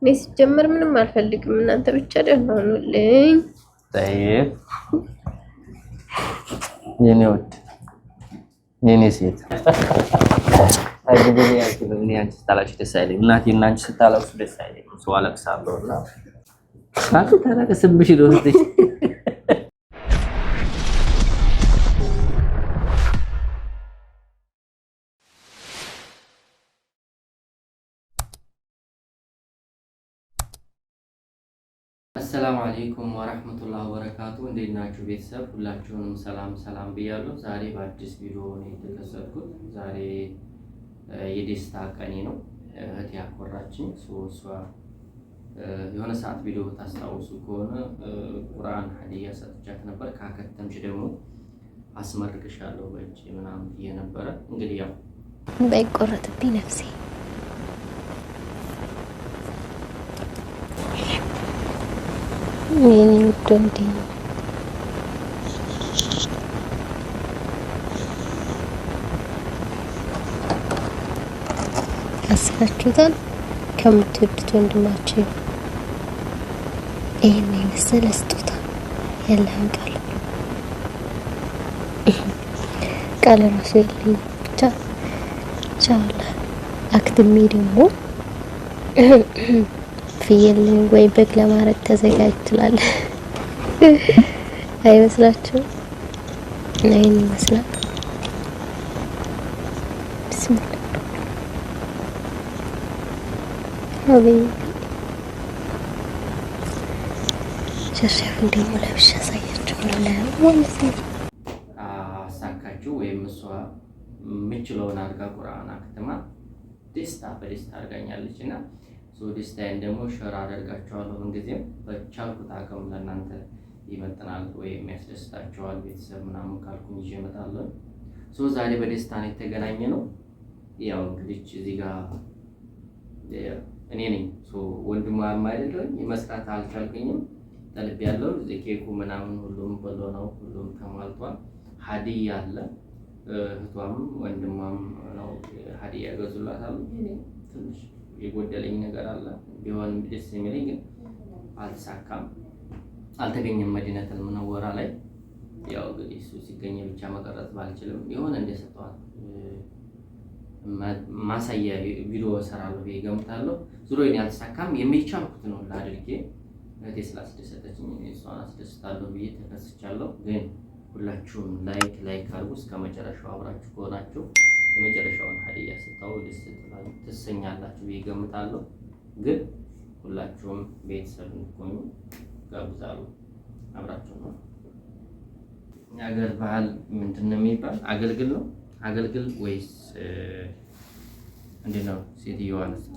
እኔ ሲጀመር ምንም አልፈልግም። እናንተ ብቻ ደህና ሁኑልኝ። ጠይብ የኔ ውድ የኔ ሴት እኔ አንቺ ስታለቅሽ ደስ አይለኝም። እናቴ እና አንቺ ስታለቅሱ ደስ አይለኝም። ሰው አለቅሳለሁ እና ታለቅስብሽ ልወስድሽ። አሰላሙ አለይኩም ወረህመቱላህ ወበረካቱ። እንዴት ናችሁ ቤተሰብ? ሁላችሁንም ሰላም ሰላም ብያለሁ። ዛሬ በአዲስ ቪዲዮ ነው የተከሰትኩት። ዛሬ የደስታ ቀኔ ነው። እህቴ ያኮራችኝ እሷ የሆነ ሰዓት ቪዲዮ ታስታውሱ ከሆነ ቁርአን ሀዲያ ሰጥቻት ነበር። ካከተምሽ ደግሞ አስመርቅሻለሁ በእጅ ምናምን ብዬ ነበረ። እንግዲህ ያው እንዳይቆረጥብኝ ነፍሴ የኔ ውድ ወንዴ አስባችሁታል? ከምትወዱት ወንድማችሁ ይህን የመሰለ ስጦታ ያለህን ቃል ቃል ራሱ የለኝም። ብቻ ኢንሻአላህ አክትሜ ደግሞ ፍየል ወይ በግ ለማረድ ተዘጋጅ ትላለህ አይመስላችሁም? ይህን ይመስላል። ቢስሚላህ አቤት ሸርሸፉን ደግሞ ለብሻ አሳያችኋለሁ ማለት ነው። አሳካችው ወይም እሷ የምችለውን አድርጋ ቁርአን አክትማ ደስታ በደስታ አድርጋኛለች እና ደስታዬን ደግሞ share አደርጋችኋለሁ። ምንጊዜም በቻልኩት አቅም ለእናንተ ይመጥናል ወይም ያስደስታችኋል ቤተሰብ ምናምን ካልኩኝ ይዤ እመጣለሁ። So ዛሬ በደስታ ነው የተገናኘ ነው። ያው እንግዲህ እዚህ ጋር እኔ ነኝ ወንድሟ አይደለሁኝ፣ መስራት አልቻልኩኝም። ጠልብ ያለው ኬኩ ምናምን ሁሉም በሎ ነው፣ ሁሉም ተሟልቷል። ሀዲያ አለ፣ እህቷም ወንድሟም ነው ሀዲያ ገዙላታል። ትንሽ የጎደለኝ ነገር አለ ቢሆንም ደስ የሚለኝ ግን አልተሳካም፣ አልተገኘም። መዲነተል ሙነወራ ላይ ያው እንግዲህ እሱ ሲገኝ ብቻ መቀረጽ ባልችልም የሆነ እንደሰጠዋት ማሳያ ቪዲዮ እሰራለሁ ብዬ እገምታለሁ። ዙሮ እኔ አልተሳካም። የሚቻልኩት ነው አድርጌ እህቴ ስላስደሰተችኝ እሷን አስደስታለሁ ብዬ ተከስቻለሁ። ግን ሁላችሁም like like አድርጉ እስከ መጨረሻው አብራችሁ ከሆናችሁ የመጨረሻውን ሀዲያ ስታው ደስ ትሰኛላችሁ ብዬ እገምታለሁ። ግን ሁላችሁም ቤተሰብ እንድትሆኑ ጋብዛለሁ። አብራችሁ ነው። የሀገር ባህል ምንድን ነው የሚባል? አገልግል ነው አገልግል ወይስ እንዴት ነው? ሴትዮዋን እስኪ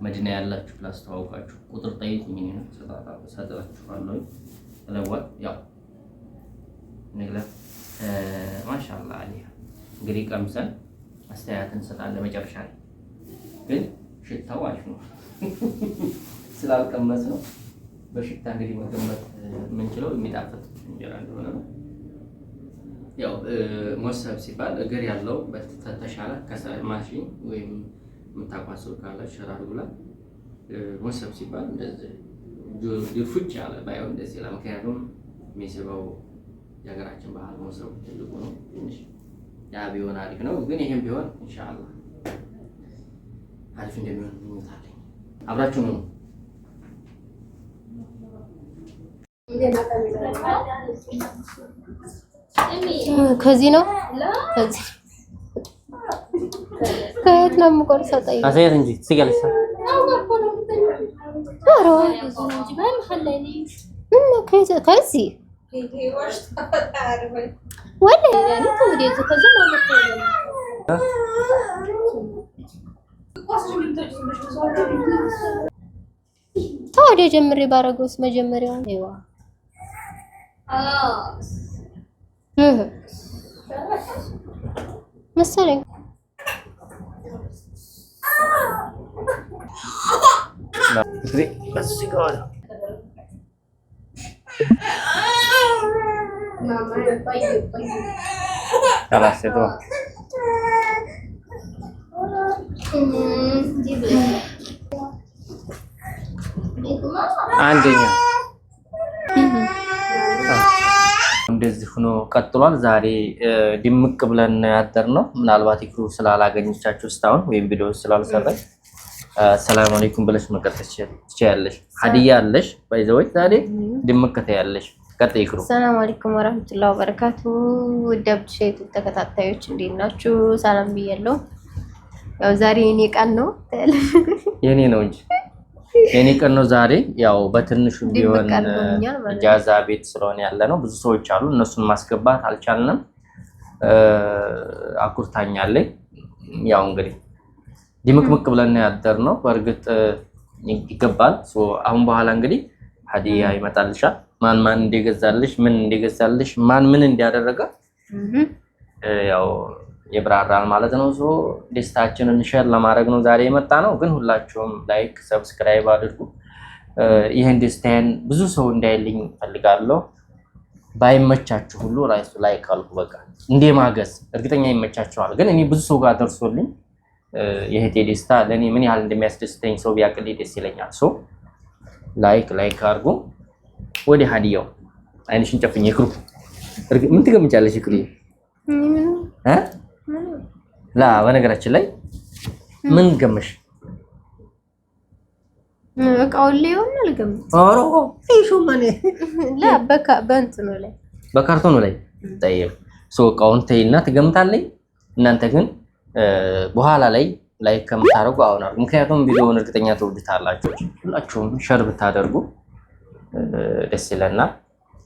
መዲና ያላችሁ ላስተዋውቃችሁ፣ ቁጥር ጠይቁኝ፣ እኔ ነው ሰጣችኋለሁ። ለወጥ ያው ንግለ ማሻአላ አሊያ እንግዲህ ቀምሰን አስተያየት እንሰጣለን መጨረሻ ላይ። ግን ሽታው አሪፍ ነው ስላልቀመስ ነው። በሽታ እንግዲህ መገመት የምንችለው የሚጣፍጥ እንጀራ እንደሆነ ነው። ያው ሞሰብ ሲባል እግር ያለው በተሻለ ማሽን ወይም የምታቋስብ ካለ ሸራ አድርጉላ። ሞሰብ ሲባል እንደዚህ ድርፉጭ ያለ ባይሆን ደስ ይላል። ምክንያቱም የሚስበው የሀገራችን ባህል ሞሰብ ትልቁ ነው። ትንሽ ያ ቢሆን አሪፍ ነው። ግን ይሄም ቢሆን ኢንሻአላህ አሪፍ እንደሚሆን ምኞት አለኝ። አብራችሁ ነው። ከዚህ ነው ከዚህ ከየት ነው የምቆርሰው? ጠይቅ አሳያት እንጂ ትስቂያለሽ። ከዚህ ተወዲያ ጀምሬ ባረገውስ መጀመሪያውን መሰለኝ። አንደኛ እንደዚህ ሆኖ ቀጥሏል። ዛሬ ድምቅ ብለን ያደር ነው። ምናልባት ይክሩ ስላላገኘቻችሁ እስካሁን ወይም ቪዲዮ ስላልሰራች ሰላም አለይኩም ብለሽ መቀጠል ትችያለሽ። ሀዲያ አለሽ by the way ዛሬ ድምቅ ትያለሽ። ቀጥይ ይክሩ። ሰላም አለይኩም ወራህመቱላሂ ወበረካቱ። ውድ አብዱሻ YouTube ተከታታዮች እንዴት ናችሁ? ሰላም ብያለሁ። ያው ዛሬ የኔ ቀን ነው። የኔ ነው እንጂ የኔ ቀን ነው ዛሬ። ያው በትንሹ ቢሆን ኢጃዛ ቤት ስለሆነ ያለ ነው። ብዙ ሰዎች አሉ፣ እነሱን ማስገባት አልቻልንም። አኩርታኛለች። ያው እንግዲህ ድምቅምቅ ብለን ያደር ነው። በእርግጥ ይገባል። አሁን በኋላ እንግዲህ ሀዲያ ይመጣልሻል። ማን ማን እንደገዛልሽ፣ ምን እንደገዛልሽ፣ ማን ምን እንዲያደረገ ያው ይብራራል ማለት ነው። So ደስታችንን share ለማድረግ ነው ዛሬ የመጣ ነው። ግን ሁላችሁም like፣ subscribe አድርጉ። ይህን ደስታዬን ብዙ ሰው እንዳይልኝ ፈልጋለሁ። ባይመቻችሁ ሁሉ ራሱ like አልኩ። በቃ እንዴ ማገዝ እርግጠኛ ይመቻችኋል። ግን እኔ ብዙ ሰው ጋር ደርሶልኝ የእህቴ ደስታ ለእኔ ምን ያህል እንደሚያስደስተኝ ሰው ቢያቅልኝ ደስ ይለኛል። So like like አድርጉ። ወደ ሀዲያው አይንሽን ጨፍኝ። ይክሩ ምን ትገምቻለሽ? ይክሩ እ ላ በነገራችን ላይ ምን ገመሽ? እቃውን ላይ ይሆናል ገምት። ኦሮ ይሹ ማን ላ በካ በእንትኑ ላይ በካርቶኑ ላይ ጠይብ። So እቃውን ተይና ትገምታለኝ። እናንተ ግን በኋላ ላይ like ከምታደርጉ አሁን አድርጉ። ምክንያቱም ቪዲዮውን እርግጠኛ ትወዱታላችሁ። ሁላችሁም share ብታደርጉ ደስ ይለናል።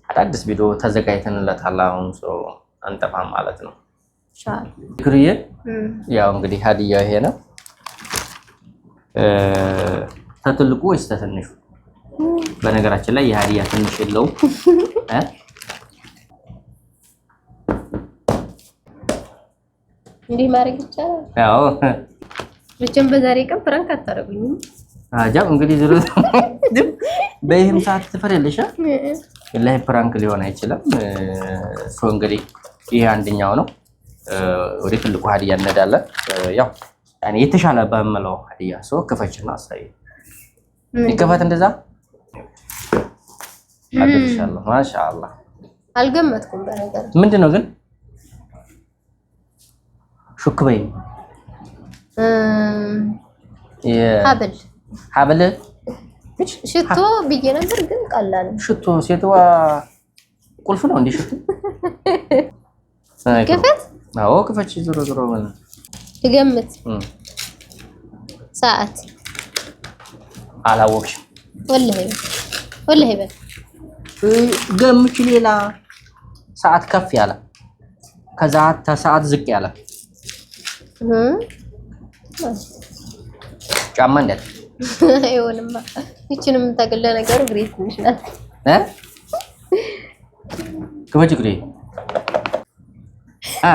አዳዲስ ቪዲዮ ተዘጋጅተንለታል። አሁን ሰው አንጠፋም ማለት ነው። ክርዬ ያው እንግዲህ ሀዲያው ይሄ ነው። ተትልቁ ወይስ ተትንሹ? በነገራችን ላይ የሀዲያ ትንሽ የለውም። እንዲህ ማድረግ ይቻላል። ያው መቼም በዛሬ ቀን prank አታደርጉኝም። አጃብ እንግዲህ ዝሮ በይህም ሰዓት ትፈሪያለሽ። ላይ prank ሊሆን አይችልም። So እንግዲህ ይሄ አንደኛው ነው። ወደ ትልቁ ሀዲያ እንሄዳለን። ያው ያኔ የተሻለ በምለው ሀዲያ so ክፈችና አሳይ። ይከፈት እንደዛ አድርሻለሁ። ማሻአላህ አልገመትኩም። በነገር ምንድን ነው ግን ሹክ በይ ሀብል ሀብል ሽቶ ብዬ ነበር ግን ቀላል ሽቶ ሴትዋ ቁልፍ ነው እንዴ ሽቶ? ክፈት። አዎ ክፈች። ዞሮ ዞሮ ምን ልገምት? ሰዓት አላወቅሽም። ወላሂ ወላሂ በል ገምች። ሌላ ሰዓት ከፍ ያለ ከዛ ሰዓት ዝቅ ያለ ጫማ እንዴት አይሆንማ። ይችንም የምታገለ ነገሩ እግሬ ትንሽ ናት። እ ክፈች እግሬ አ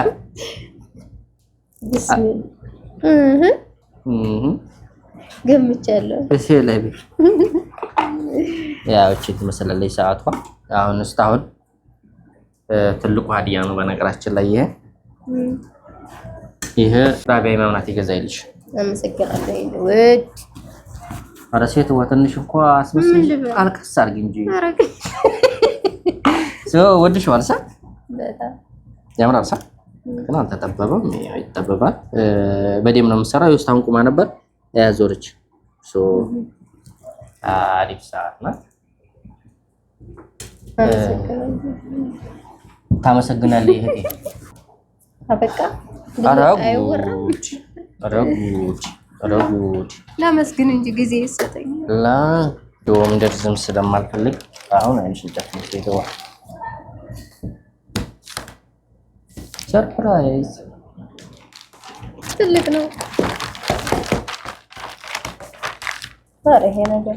ቢስሚላህ ገምቻለሁ። እሺ ላይ ያው እቺ ትመስላለች ሰዓቷ። አሁን እስካሁን ትልቁ ሀዲያ ነው በነገራችን ላይ ይሄ ይሄ ራቢያ መምናት ይገዛልሽ። አመሰግናለሁ ውድ። ኧረ ሴትዋ ትንሽ እንኳ አስመስል አልቀስ አድርጊ እንጂ ወድሽዋል። ሳ ያምራል። ሳ ግን አልተጠበበም። ይጠበባል። በደም ነው የምሰራው። የውስጥ ቁማ ነበር ያዞረች። አሪፍ ሰዓት ናት። ታመሰግናለህ እህቴ። አበቃ። ኧረ ጉድ! ኧረ ጉድ! ኧረ ጉድ! ላመስግን እንጂ ጊዜ ይሰጠኛል። ላ ዶም እንደርዝም ስለማልፈልግ አሁን አይንሽን ጨፍነሽ ሴትዋ surprise ትልቅ ነው። ኧረ ይሄ ነገር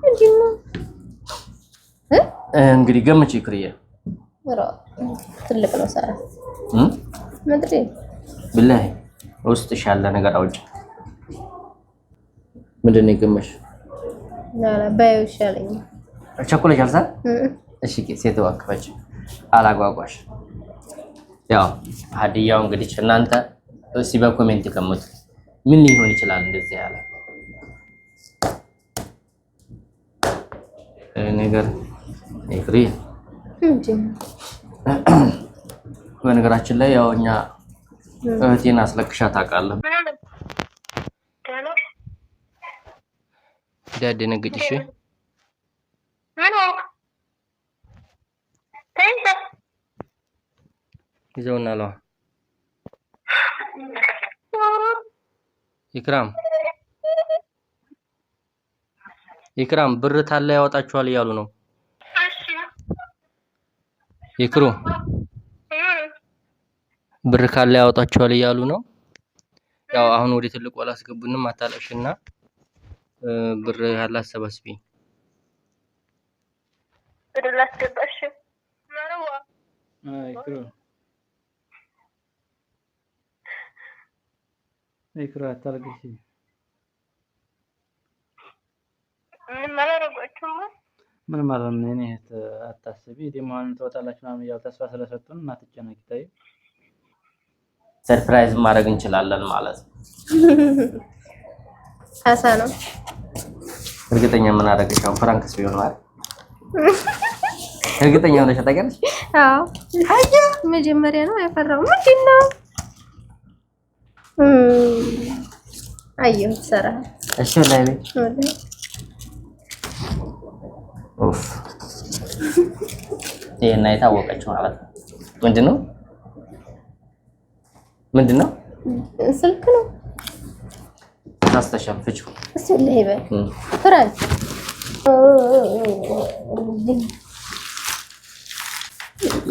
ምንድን ነው? እንግዲህ ገምቼ ክርዬ ትልቅ ነው። ሰዓት ምድሪ ብላሂ ውስጥሽ ያለ ነገር አውጪ። ምንድን ነው የገመሽ? ባየው ይሻለኛል። ቸኩለሻል? ሳ እሺ፣ ሴትዋ ክፈች፣ አላጓጓሽ። ያው ሀዲያው እንግዲህ እናንተ እስኪ በ comment ገምቱ፣ ምን ሊሆን ይችላል እንደዚህ ያለ ነገር ይፍሪ። በነገራችን ላይ ያው እኛ እህቴን አስለቅሻ ታውቃለህ። እንዳትደነግጭ እሺ። ይዘውና ለዋ ኢክራም ኢክራም ብር ታለ ያወጣችኋል እያሉ ነው። ይክሩ ብር ካለ ያወጣችኋል እያሉ ነው። ያው አሁን ወደ ትልቁ አላስገቡንም። አታለቅሽና ብር ካለ አሰባስቢ። ብር ላስገባሽ። ይክሩ አታልቅሽ። ምንም አላደረጓችሁም። ምንም አልሆንም። የእኔ እህት አታስቢ። ደግሞ አሁን ትወጣላችሁ ምናምን እያሉ ተስፋ ስለሰጡን አትጨነቂ። ተይ surprise ማድረግ እንችላለን ማለት ነው። ካሳ ነው። እርግጠኛ ምን አደረገሽ? አሁን prank ስ ቢሆን ማለት እርግጠኛ ሆነሽ ታውቂያለሽ? አዎ መጀመሪያ ነው ያፈራው። ምንድን ነው አየሁት። ሰራ እሺ ላይ ኡፍ ይሄና የታወቀችው ማለት ነው። ምንድን ነው ምንድን ነው? ስልክ ነው። ተሳስተሻል። ፍቺው እሱ ላይ በል prank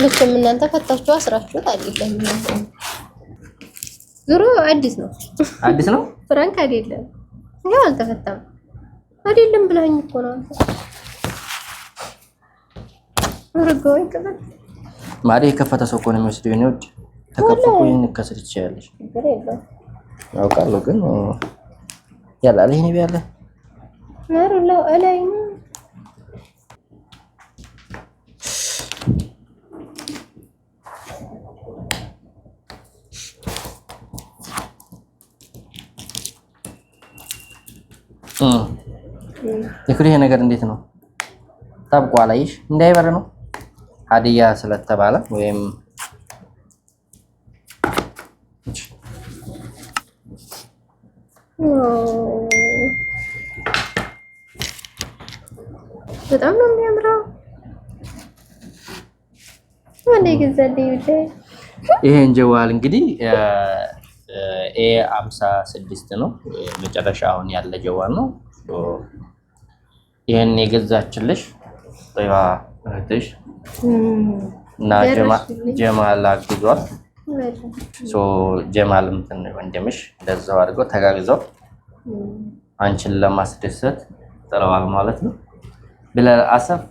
መቼም እናንተ ፈታችሁ አስራችሁት አይደለም። ዞሮ አዲስ ነው፣ አዲስ ነው፣ prank አይደለም። ይኸው አልተፈታም። አይደለም ብለኸኝ እኮ ነው አንተ። ማለት የከፈተ ሰው እኮ ነው የሚወስደው። የእኔ ውድ ተከፍቶ እኮ ይሄን ከስር ትችያለሽ። አውቃለሁ፣ ግን ያለ አለ ይሄን ቢያለ ይሄ ነገር እንዴት ነው? ጠብቋል። አየሽ እንዳይበር ነው ሀዲያ ስለተባለ ወይም በጣም ነው የሚያምረው። ማን የገዛልኝ? ይሄን ጀዋል እንግዲህ A 56 ነው መጨረሻ አሁን ያለ ጀዋል ነው። ይሄን የገዛችልሽ ጤባ እህትሽ እና ጀማል አግዟል። ጀማል እንትን ወንድምሽ እንደዛው አድርገው ተጋግዘው አንቺን ለማስደሰት ጥረዋል ማለት ነው። ብለአሰፍ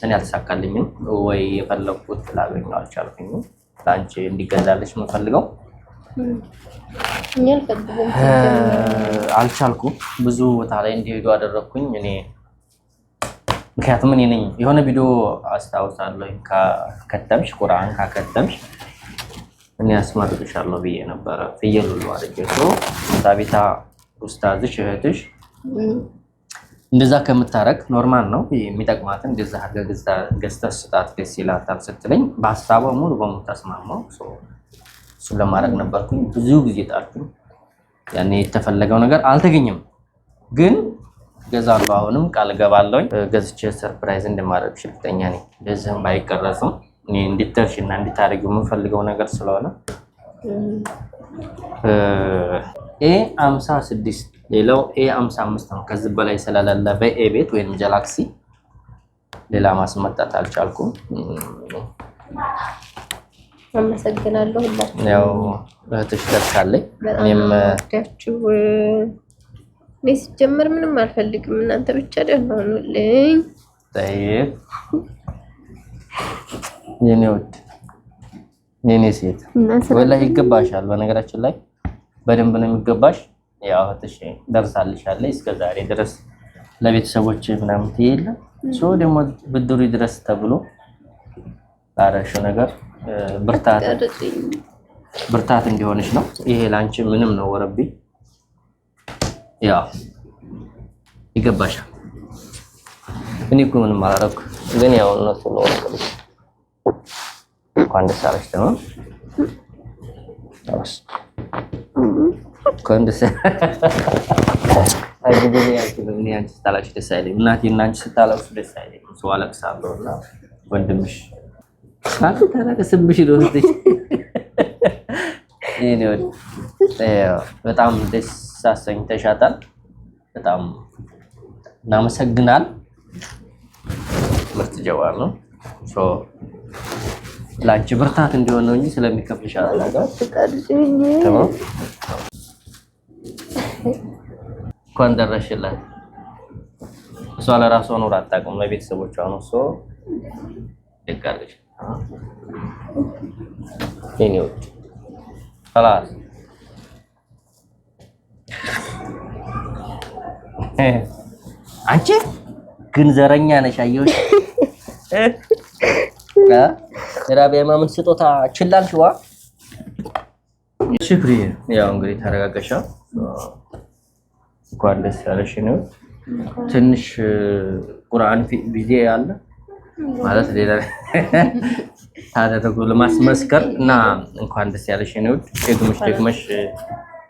እኔ አልተሳካልኝም ወይ የፈለግኩት ላገኘው አልቻልኩኝም። ለአንቺ እንዲገዛልሽ የምፈልገው አልቻልኩም። ብዙ ቦታ ላይ እንዲሄዱ አደረግኩኝ እኔ ምክንያቱም እኔ ነኝ የሆነ ቪዲዮ አስታውሳለሁ። ካከተምሽ ቁርአን ካከተምሽ እኔ አስመርቅሻለሁ ብዬ ነበረ። ፍየል ሁሉ አድርጌ ሳቢታ ኡስታዝሽ እህትሽ እንደዛ ከምታረግ normal ነው የሚጠቅማትን እንደዛ አድርገህ ገዝተህ ስጣት ደስ ይላታል ስትለኝ በሀሳቧ ሙሉ በሙሉ ተስማማሁ። እሱን ለማድረግ ነበርኩኝ። ብዙ ጊዜ ጣልኩኝ። ያኔ የተፈለገው ነገር አልተገኘም ግን ገዛለሁ። አሁንም ቃል ገባለሁኝ ገዝቼ surprise እንደማደርግሽ እርግጠኛ ነኝ። ለዚህም ባይቀረጽም እኔ እንድትደርሺ እና እንድታደርጊው የምንፈልገው ነገር ስለሆነ A 56 ሌላው A 55 ነው። ከዚህ በላይ ስለሌለ በ A ቤት ወይም ጃላክሲ ሌላ ማስመጣት አልቻልኩም። አመሰግናለሁ። ሁላችሁ ያው እህትሽ ደርሳለች። እኔም እኔ ሲጀመር ምንም አልፈልግም። እናንተ ብቻ ደህና ሁኑልኝ። ጠይቅ የኔ ውድ የኔ ሴት ወላሂ ይገባሻል። በነገራችን ላይ በደንብ ነው የሚገባሽ። ያው እህትሽ ደርሳልሻለች እስከ ዛሬ ድረስ ለቤተሰቦች ምናምን ትይለ so ደግሞ ብድሩ ይድረስ ተብሎ ላረሽው ነገር ብርታት ብርታት እንዲሆንሽ ነው። ይሄ ላንቺ ምንም ነው ወረብኝ ያው ይገባሻል። እኔ እኮ ምንም አላደረኩም፣ ግን ያው እነሱ ለወሰዱት። እንኳን ደስ አለሽ። ደግሞ እንኳን ደስ እኔ አንቺ ስታለቅሽ ደስ አይለኝም። እናቴ እና አንቺ ስታለቅሱ ደስ አይለኝም። ሰው አለቅሳለሁ እና ወንድምሽ ታለቅስብሽ ልወስድሽ። በጣም ደስ አሰኝተሻታል። በጣም እናመሰግናል። ምርጥ ጀዋር ነው። ለአንቺ ብርታት እንዲሆን ነው እንጂ ስለሚከፍልሽ አላውቅም። እንኳን ደረሽላት። እሷ ለራሷ ኖር አታውቅም፣ ለቤተሰቦቿ ነው። እሷ ደግ አለች። የእኔ ውድ خلاص አንቺ ግን ዘረኛ ነሽ። አየሁሽ። ራቢያ ማምን ስጦታ ችላልሽዋ። ሽክሪ ያው እንግዲህ ተረጋገሻ። እንኳን ደስ ያለሽ ነው። ትንሽ ቁርአን ጊዜ አለ ማለት ሌላ ታደረጉ ለማስመስከር እና እንኳን ደስ ያለሽ ነው። ደግመሽ ደግመሽ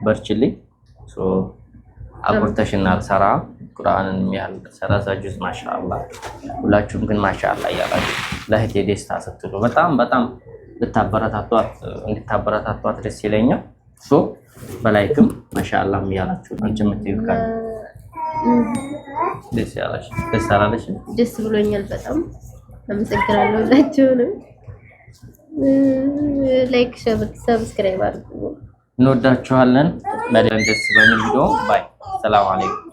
በርችልኝ። አኩርተሽናል። ሰራ ቁርአንን የሚያህል 30 ጁዝ ማሻአላ። ሁላችሁም ግን ማሻአላ እያላችሁ ለእህቴ ደስታ ስትሉ በጣም በጣም ልታበረታቷት እንድታበረታቷት ደስ ይለኛል። So በ like ም ማሻአላም እያላችሁ አንቺ የምትይው ካለ ደስ ያለሽ ደስ አላለሽ? ደስ ብሎኛል በጣም አመሰግናለሁ። ሁላችሁንም like፣ subscribe አድርጉ። እንወዳችኋለን። ደስ በሚል ቪዲዮ bye። ሰላም አለይኩም።